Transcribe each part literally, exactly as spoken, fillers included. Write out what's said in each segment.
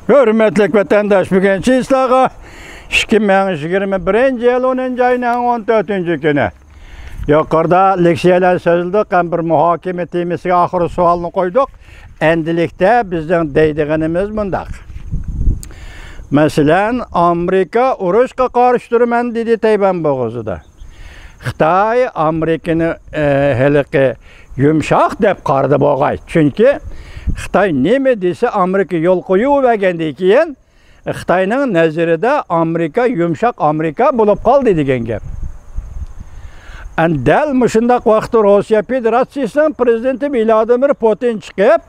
ھۆرمەتلىك ۋەتەنداش، بۈگۈن چىسلاغا ئىككى مىڭ يىگىرمە بىرىنچى يىل ئونىنچى ئاينىڭ ئون تۆتىنچى كۈنى. يۇقىرىدا لېكسىيەلەر سۆزلىدۇق ھەم بىر مۇھاكىمە تېمىسىغا ئاخىرى سوئالنى قويدۇق. ئەمدىلىكتە بىزنىڭ دەيدىغىنىمىز مۇنداق. مەسىلەن، ئامېرىكا ئۇرۇشقا قارشى تۇرىمەن دېدى تەيۋەن بوغۇزىدا. خىتاي ئامېرىكىنى، ئە، ھېلىقى يۇمشاق دەپ قارىدى بولغاي. چۈنكى خىتاي نېمە دېسە ئامېرىكا يول قويۇۋەرگەندىن كېيىن، خىتاينىڭ نەزىرىدە ئامېرىكا يۇمشاق ئامېرىكا بولۇپ قالدى دېگەن گەپ. ئەن دەل مۇشۇنداق ۋاقىتتا روسىيە فېدېراتسىيىسىنىڭ پرېزىدېنتى ۋلادىمىر پۇتىن چىقىپ،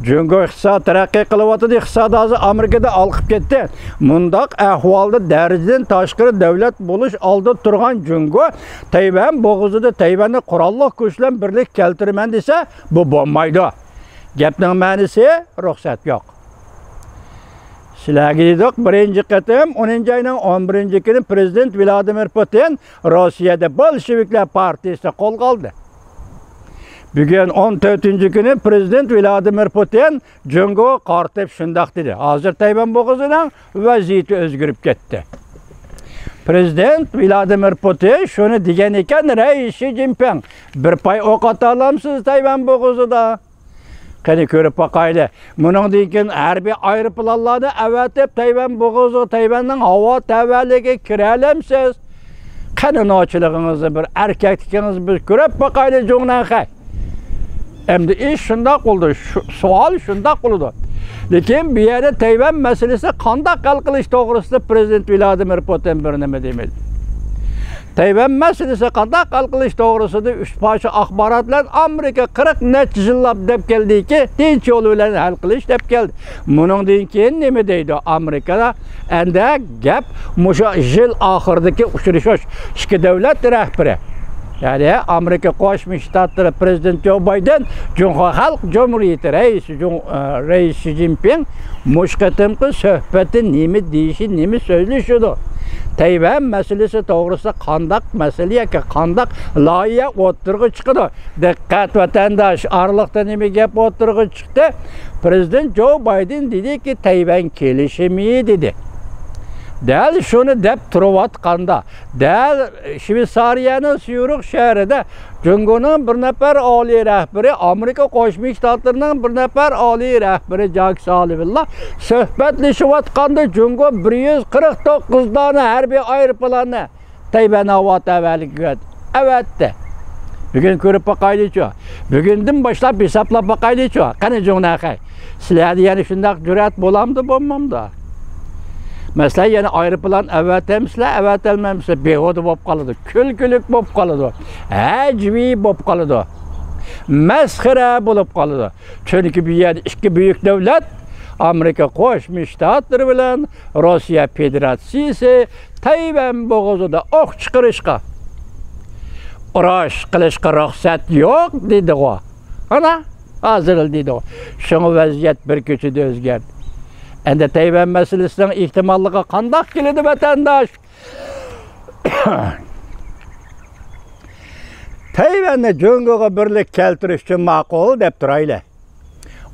جۇڭگو ئىقتىساد تەرەققىي قىلىۋاتىدۇ، ئىقتىساد ھازىر ئامېرىكىدا ھالقىپ كەتتى. مۇنداق ئەھۋالدا دەرىجىدىن تاشقىرى دۆلەت بولۇش ئالدىدا تۇرغان جۇڭگو تەيۋەن بوغۇزىدا تەيۋەننى قوراللىق كۈچ بىلەن بىرلىككە كەلتۈرىمەن دېسە، بۇ بولمايدۇ. گەپنىڭ مەنىسى رۇخسەت يوق. سىلەرگە دېدۇق، بىرىنچى قېتىم ئونىنچى ئاينىڭ ئون بىرىنچى كۈنى پرېزىدېنت ۋلادىمىر پۇتىن روسىيەدە بولشېۋىكلار پارتىيىسىنى قولغا ئالدى. بۈگۈن ئون تۆتىنچى كۈنى پرېزىدېنت ۋلادىمىر پۇتىن جۇڭگوغا قارىتىپ شۇنداق دېدى. ھازىر تەيۋەن بوغۇزىنىڭ ۋەزىيىتى ئۆزگىرىپ كەتتى. پرېزىدېنت ۋلادىمىر پۇتىن شۇنى دېگەن ئىكەن، رەئىس شى جىنپىڭ، بىر پاي ئوق ئاتالامسىز تەيۋەن بوغۇزىدا؟ قېنى كۆرۈپ باقايلى. مۇنىڭدىن كېيىن ھەربىي ئايروپىلانلارنى ئەۋەتىپ، تەيۋەن بوغۇزىغا، تەيۋەننىڭ ھاۋا تەۋەلىكىگە كىرەلەمسىز؟ قېنى نوچىلىقىڭىزنى، بىر ئەركەكلىكىڭىزنى بىز كۆرۈپ باقايلى، جۇڭنەنخەي. ئەمدى ئىش شۇنداق بولدى، شۇ، سوئال شۇنداق بولىدۇ. لېكىن بۇ يەردە تەيۋەن مەسىلىسى قانداق ھەل قىلىش توغرىسىدا پرېزىدېنت ۋلادىمىر پۇتىن بىر نېمە دېمىدى. تەيۋەن مەسىلىسى قانداق ھەل قىلىش توغرىسىدا ئۈچ پارچە ئاخبارات بىلەن ئامېرىكا قىرىق نەچچە يىللاپ دەپ كەلدىكى، تىنچ يول بىلەن ھەل قىلىش دەپ كەلدى. مۇنىڭدىن كېيىن نېمە دەيدۇ ئامېرىكا؟ ئەندە گەپ مۇشۇ يىل ئاخىرىدىكى ئۇچرىشىش، ئىككى دۆلەت رەھبىرى، يەنى ئامېرىكا قوشما شتاتلىرى پرېزىدېنت جو بايدېن، جۇڭخۇا خەلق جۇمھۇرىيىتى رەئىسى جۇڭ-، ئە، رەئىس شى جىنپىڭ مۇشۇ قېتىمقى سۆھبەتتە نېمە دېيىشى، نېمە سۆزلىشىدۇ؟ تەيۋەن مەسىلىسى توغرىسىدا قانداق مەسىلە ياكى قانداق لايىھە ئوتتۇرىغا چىقىدۇ؟ دىققەت، ۋەتەنداش، ئارىلىقتا نېمە گەپ ئوتتۇرىغا چىقتى؟ پرېزىدېنت جو بايدېن دېدىكى، تەيۋەن كېلىشىمى دېدى. دەل شۇنى دەپ تۇرۇۋاتقاندا، دەل شۋېتسارىيەنىڭ سيۇرىخ شەھىرىدە جۇڭگونىڭ بىر نەپەر ئالىي رەھبىرى، ئامېرىكا قوشما شتاتلىرىنىڭ بىر نەپەر ئالىي رەھبىرى جاك سالىۋېنلار سۆھبەتلىشىۋاتقاندا، جۇڭگو بىر يۈز قىرىق توققۇز دانە ھەربىي ئايروپىلاننى تەيۋەن ھاۋا تەۋەلىكىگە ئەۋەتتى. بۈگۈن كۆرۈپ باقايلىچۇ. بۈگۈندىن باشلاپ ھېسابلاپ باقايلىچۇ. قېنى جۇڭنەنخەي، سىلەردە يەنە شۇنداق جۈرئەت بولامدۇ، بولمامدۇ؟ مەسىلەن، يەنە ئايروپىلان ئەۋەتەمسىلەر، ئەۋەتەلمەمسىلەر، بىھۇدە بولۇپ قالىدۇ، كۈلكىلىك بولۇپ قالىدۇ، ھەجۋىي بولۇپ قالىدۇ، مەسخىرە بولۇپ قالىدۇ. چۈنكى بۇ يەردە ئىككى بۈيۈك دۆلەت، ئامېرىكا قوشما شتاتلىرى بىلەن روسىيە فېدېراتسىيىسى، تەيۋەن بوغۇزىدا ئوق چىقىرىشقا، ئۇرۇش قىلىشقا رۇخسەت يوق دېدىغۇ. ئانا، ھازىر دېدىغۇ. شۇڭا ۋەزىيەت بىر كېچىدە ئۆزگەردى. ئەمدى تەيۋەن مەسىلىسىنىڭ ئېھتىماللىقى قانداق كېلىدۇ، ۋەتەنداش؟ تەيۋەننى جۇڭگوغا بىرلىك كەلتۈرۈش ئۈچۈن ماقۇل دەپ تۇرايلى.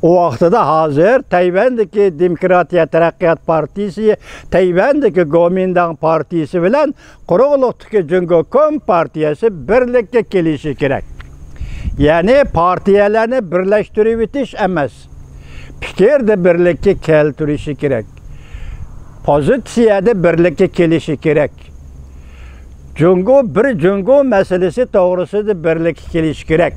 ئۇ ۋاقتىدا ھازىر تەيۋەندىكى دېموكراتىيە تەرەققىيات پارتىيىسى، تەيۋەندىكى گومىنداڭ پارتىيىسى بىلەن قۇرۇقلۇقتىكى جۇڭگو كومپارتىيەسى بىرلىككە كېلىشى كېرەك. يەنى پارتىيەلەرنى بىرلەشتۈرۈۋېتىش ئەمەس، پىكىردە بىرلىككە كەلتۈرۈشى كېرەك. پوزىتسىيەدە بىرلىككە كېلىشى كېرەك. جۇڭگو، بىر جۇڭگو مەسىلىسى توغرىسىدا بىرلىككە كېلىشى كېرەك.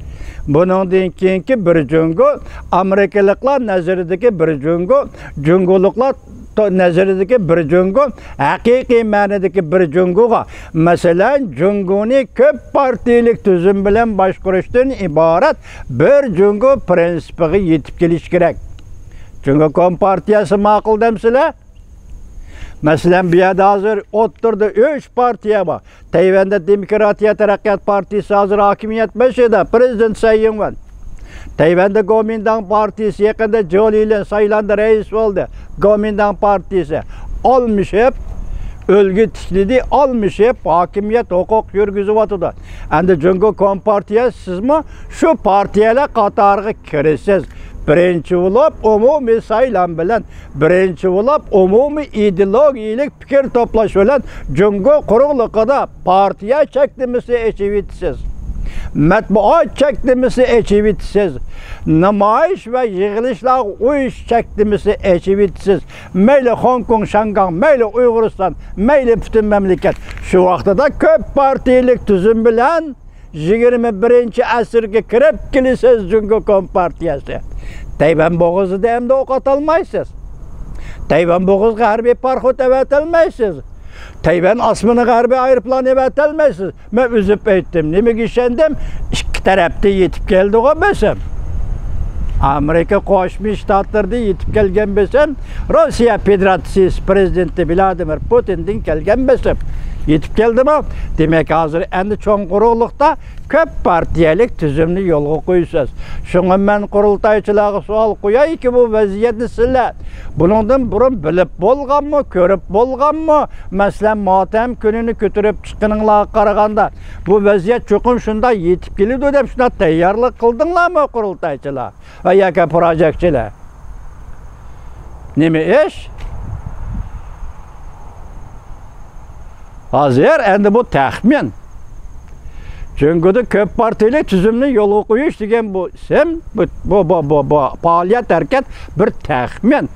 بۇنىڭدىن كېيىنكى بىر جۇڭگو، ئامېرىكىلىقلار نەزىرىدىكى بىر جۇڭگو، جۇڭگولۇقلار تو-، نەزىرىدىكى بىر جۇڭگو، ھەقىقىي مەنىدىكى بىر جۇڭگوغا، مەسىلەن، جۇڭگونى كۆپ پارتىيىلىك تۈزۈم بىلەن باشقۇرۇشتىن ئىبارەت بىر جۇڭگو پىرىنسىپىغا يېتىپ كېلىش كېرەك. جۇڭگو كومپارتىيەسى ماقۇل دەمسىلەر؟ مەسىلەن، بۇ يەردە ھازىر ئوتتۇرىدا ئۈچ پارتىيە بار. تەيۋەندە دېموكراتىيە تەرەققىيات پارتىيىسى ھازىر ھاكىمىيەت بېشىدا، پرېزىدېنت سەي ئىڭۋەن. تەيۋەندە گومىنداڭ پارتىيىسى يېقىندا جو لىلېن سايلاندى، رەئىس بولدى. گومىنداڭ پارتىيىسى ئالمىشىپ، ئۈلگە تىكلىدى، ئالمىشىپ، ھاكىمىيەت، ھوقۇق يۈرگۈزۈۋاتىدۇ. ئەمدى جۇڭگو كومپارتىيە، سىزمۇ شۇ پارتىيەلەر قاتارىغا كىرىسىز. بىرىنچى بولۇپ ئومۇمىي سايلام بىلەن، بىرىنچى بولۇپ ئومۇمىي ئىدېئولوگىيەلىك پىكىر توپلاش بىلەن جۇڭگو قۇرۇقلۇقىدا پارتىيە چەكلىمىسى ئېچىۋېتىسىز، مەتبۇئات چەكلىمىسى ئېچىۋېتىسىز، نامايىش ۋە يىغىلىشلارغا ئۇيۇش چەكلىمىسى ئېچىۋېتىسىز. مەيلى خوڭكوڭ، شياڭگاڭ، مەيلى ئۇيغۇرىستان، مەيلى پۈتۈن مەملىكەت. شۇ ۋاقتىدا كۆپ پارتىيەلىك تۈزۈم بىلەن يىگىرمە بىرىنچى ئەسىرگە كىرىپ كېلىسىز، جۇڭگو كومپارتىيەسى. تەيۋەن بوغۇزىدا ئەمدى ئوق ئاتالمايسىز. تەيۋەن بوغۇزىغا ھەربىي پاراخوت ئەۋەتەلمەيسىز. تەيۋەن ئاسمىنىغا ھەربىي ئايروپىلان ئەۋەتەلمەيسىز. مەن ئۈزۈپ ئېيتتىم. نېمىگە ئىشەندىم؟ ئىككى تەرەپتىن يېتىپ كەلدىغۇ بېسىم. ئامېرىكا قوشما شتاتلىرىدىن يېتىپ كەلگەن بېسىم، روسىيە فېدېراتسىيىسى پىرېزىدېنتى ۋلادىمىر پۇتىندىن كەلگەن بېسىم يېتىپ كەلدىمۇ؟ دېمەك، ھازىر ئەمدى چوڭ قۇرۇقلۇقتا كۆپ پارتىيەلىك تۈزۈمنى يولغا قويىسىز. شۇڭا مەن قۇرۇلتايچىلارغا سوئال قويايكى، بۇ ۋەزىيەتنى سىلەر بۇنىڭدىن بۇرۇن بىلىپ بولغانمۇ، كۆرۈپ بولغانمۇ؟ مەسىلەن، ماتەم كۈنىنى كۆتۈرۈپ چىققىنىڭلارغا قارىغاندا، بۇ ۋەزىيەت چوقۇم شۇنداق يېتىپ كېلىدۇ دەپ شۇنداق تەييارلىق قىلدىڭلارمۇ، قۇرۇلتايچىلار ۋە ياكى پروژېكتچىلار؟ نېمە ئىش؟ ھازىر ئەمدى بۇ تەخمىن. جۇڭگودا كۆپ پارتىيەلىك تۈزۈمنى يولغا قويۇش دېگەن بۇ ئىسىم، بۇ، بۇ، بۇ، بۇ، بۇ پائالىيەت ھەرىكەت بىر تەخمىن.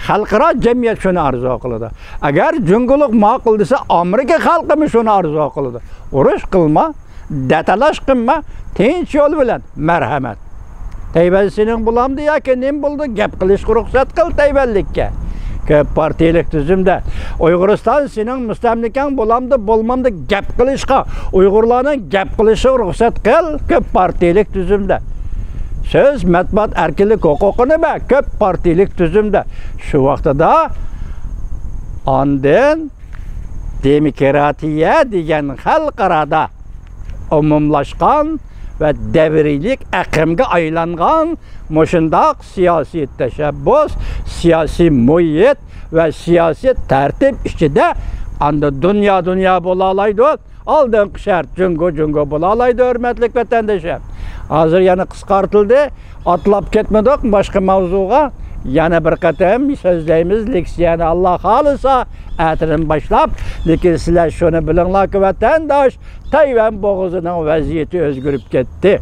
خەلقئارا جەمئىيەت شۇنى ئارزۇ قىلىدۇ. ئەگەر جۇڭگولۇق ماقۇل دېسە، ئامېرىكا خەلقىمۇ شۇنى ئارزۇ قىلىدۇ. ئۇرۇش قىلما، دەتالاش قىلما، تىنچ يول بىلەن. مەرھەمەت. تەيۋەن سېنىڭ بولامدۇ ياكى نېمە بولىدۇ؟ گەپ قىلىشقا رۇخسەت قىل تەيۋەنلىككە. كۆپ پارتىيەلىك تۈزۈمدە ئۇيغۇرىستان سېنىڭ مۇستەملىكەڭ بولامدۇ، بولمامدۇ، گەپ قىلىشقا، ئۇيغۇرلارنىڭ گەپ قىلىشىغا رۇخسەت قىل كۆپ پارتىيەلىك تۈزۈمدە. سۆز، مەتبۇئات ئەركىنلىك ھوقۇقىنى بەر كۆپ پارتىيەلىك تۈزۈمدە. شۇ ۋاقتىدا ئاندىن دېموكراتىيە دېگەن خەلقئارادا ئومۇملاشقان ۋە دەۋرىيلىك ئېقىمغا ئايلانغان مۇشۇنداق سىياسىي تەشەببۇس، سىياسىي مۇھىت ۋە سىياسىي تەرتىپ ئىچىدە ئاندىن دۇنيا دۇنيا بولالايدۇ. ئالدىنقى شەرت جۇڭگو جۇڭگو بولالايدۇ، ھۆرمەتلىك ۋەتەندىشىم. ھازىر يەنە قىسقارتىلدى. ئاتلاپ كەتمىدۇق باشقا ماۋزۇغا. يەنە بىر قېتىم سۆزلەيمىز لېكسىيەنى، ئاللا خالىسا، ئەتىدىن باشلاپ. لېكىن سىلەر شۇنى بىلىڭلاركى، ۋەتەنداش، تەيۋەن بوغۇزىنىڭ ۋەزىيىتى ئۆزگىرىپ كەتتى.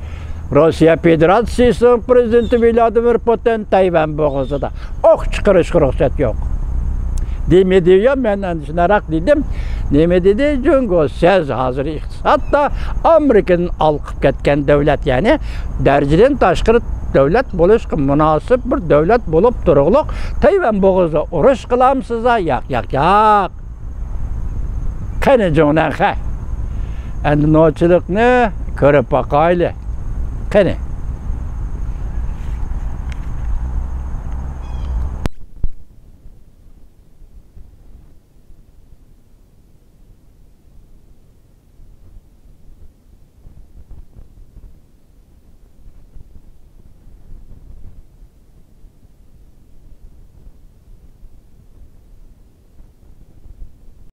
روسىيە فېدېراتسىيىسىنىڭ پىرېزىدېنتى ۋلادىمىر پۇتىن تەيۋەن بوغۇزىدا ئوق چىقىرىشقا رۇخسەت يوق. دېمىدى-يا، مەن ئەنە شۇنداقراق دېدىم. نېمە دېدى؟ جۇڭگو سىز ھازىر ئىقتىسادتا ئامېرىكىدىن ئالقىپ كەتكەن دۆلەت، يەنى دەرىجىدىن تاشقىرى دۆلەت بولۇشقا مۇناسىپ بىر دۆلەت بولۇپ تۇرۇقلۇق تەيۋەن بوغۇزىدا ئۇرۇش قىلامسىز-ھە؟ ياق، ياق، ياق. قېنى جۇڭنەنخەي؟ ئەمدى نوچىلىقنى كۆرۈپ باقايلى. قېنى،